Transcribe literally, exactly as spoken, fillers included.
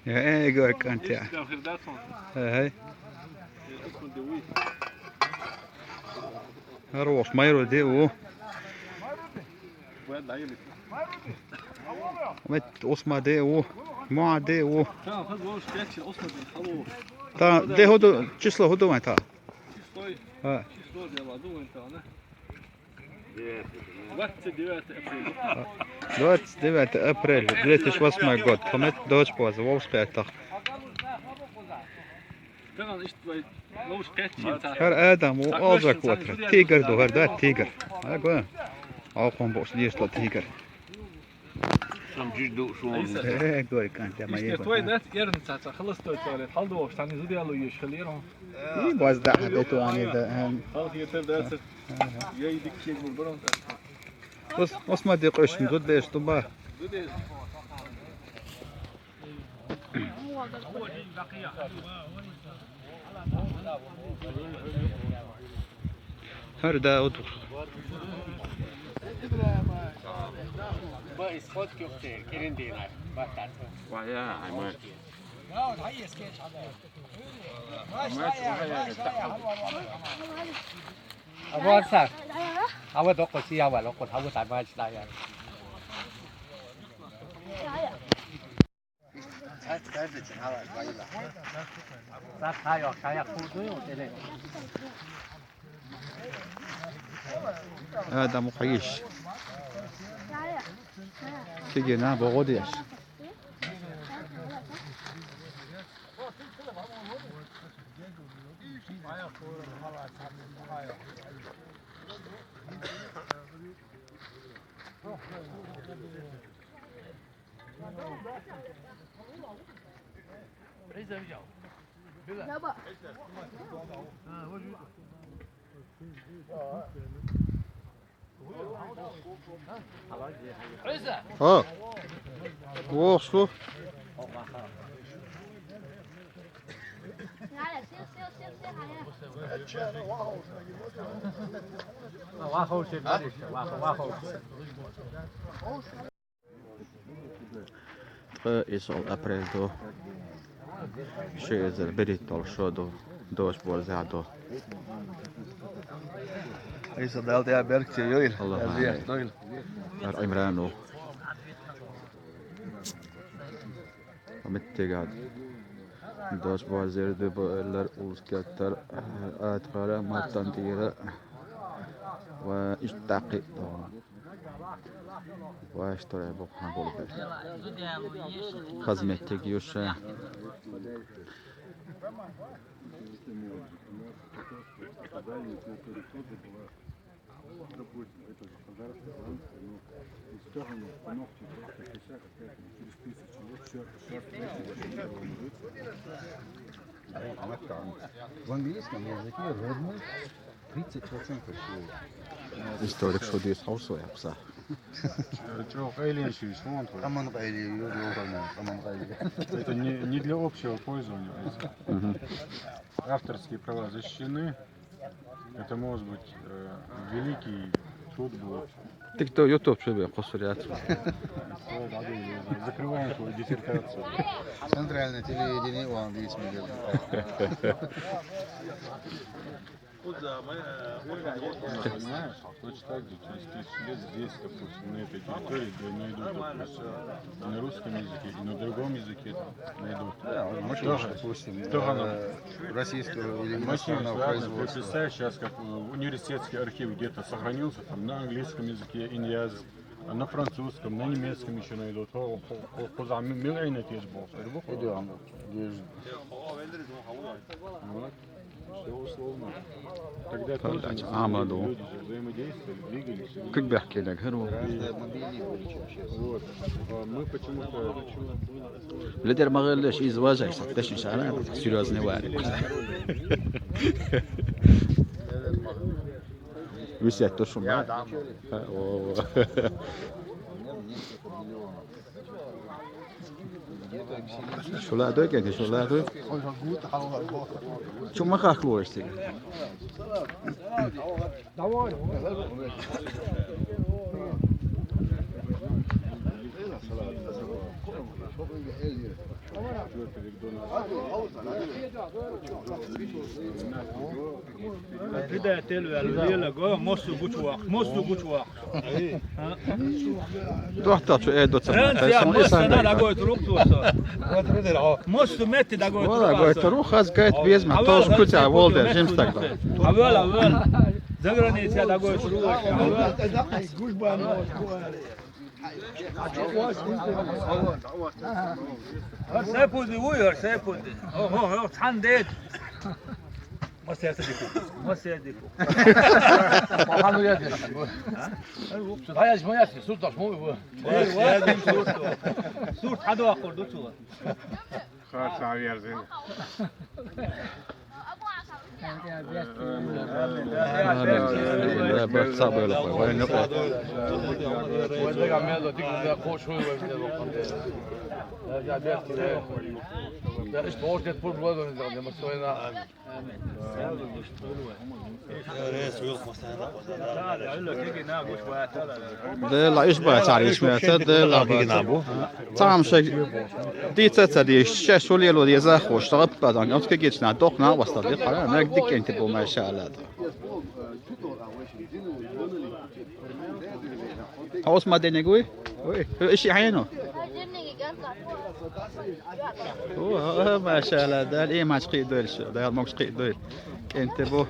ХӀей, гой кӀанте. ХӀей. ХӀара вокс майра де ву. Мет Осма де ву. Ма де ву. Та де хӀуду, число хӀуду вайн та? ХӀа. Двадцать девятое апреля, две тысячи восьмой год. Хьамет дочь поза, вовш пятах. ХӀара Адам, у Алжа котра. Тигр ду, хӀара, да, тигр. Ага. Алхун бош дешла тигр. Там чуть ду шуон. Э, гой кӀанте, ма Иште е. Твой, да, ерн цаца, холостой туалет. Халдош, тани зудялу еш хилиро. И базда хабету ани да. Халх етер да. Я и дикче гурбарон. Ос, Осма де къошин, зуд деш туба. ХӀара да отур. Ба исход кёхте, керен дена. Ба тат. Ва я, ай ма. Абарса. Ава докко си ава локко ава тамаш да я. Адам ухаеш. Кигена богодеш. ХӀа. Вохсу. Ткъа исал апрель ду. Ши эзар берхӀиттала шо ду. Дочь борза ду. Иса дал тя берк че йойл. Аллах Азия амин. Йойл. Ар Имрану. Меттегад. Дочь борзер ду бо эллер улскеттер. Атхара мартан тира. Ва иштақи. Ва иштора бо хангол бе. Хазметтег юша. Допустим, это же подарок, но из того, ну, ногти просто пятьдесят, опять через тысячу лет, всё, всё, всё. В английском языке родных тридцать процентов всего. Историк шо дес хаусо я пса. Чё, хайлин шиш, вон твой. Аман хайли, ё, ё, аман хайли. Это не, не для общего пользования. Мгм. Авторские права защищены. Это может быть, э, великий труд будет. Ты кто, YouTube, что ли, косурят? Всё, да, да, да, закрываем твою диссертацию. Центральное телевидение, вон, видите, Понимаешь, точно так же через тысячу лет здесь, допустим, на этой территории, где найдут, допустим, на русском языке и на другом языке найдут. Да, вот мы тоже, допустим, э, российского или иностранного производства. Представь, сейчас как, э, университетский архив где-то сохранился, там на английском языке, иньяз, а на французском, на немецком ещё найдут. Хо-, хо-, хо-, хоза ми-, милайна тез бо. Иду, ам, дез. Вот. Всё условно. Тогда тоже Амаду. Люди же взаимодействовали, двигались. Как бяхкелек, херу. Вот. А мы почему-то Лидер магъаллеш из важай, сатташ иншалла, серьёзный вари. Висят то шума. О. Шула дой кен, шула дой. Чума хахлуэштик. Рида телвел, лела го, мосу гучвах, мосу гучвах. Дохтачу э доца. Ранца я мосу на дагой трухтуса. Мосу метти дагой. Вала гой трухтуса. Трухаз гайт безма, тоже кутя волдер, жимстак. Авел, авел. За граница дагой трухтуса. Гьар сай пуди, уй, гьар сай пуди. О, о, о, цхьан дед. Масер садику. Масер садику. Пахану я дед. А? Шу даяш ма яси, сурт даш ма уй. Масер садику. Сурт хадо ахур ду чула. Хар савьерзин. Амин. Амин. Амин. Амин. Амин. Амин. Амин. Дела иш бац ариш меца, дела бац. Цамшек дица ца диш, шеш улело деза хош, тагъпадан, от кегечна дохна васта ди хара, мек дикенти бу машалла. Аус ма денегуй? Ой, иши гьайну? О, машалла, дал имач къидур шу, дал мокш къидур. Кенте бу.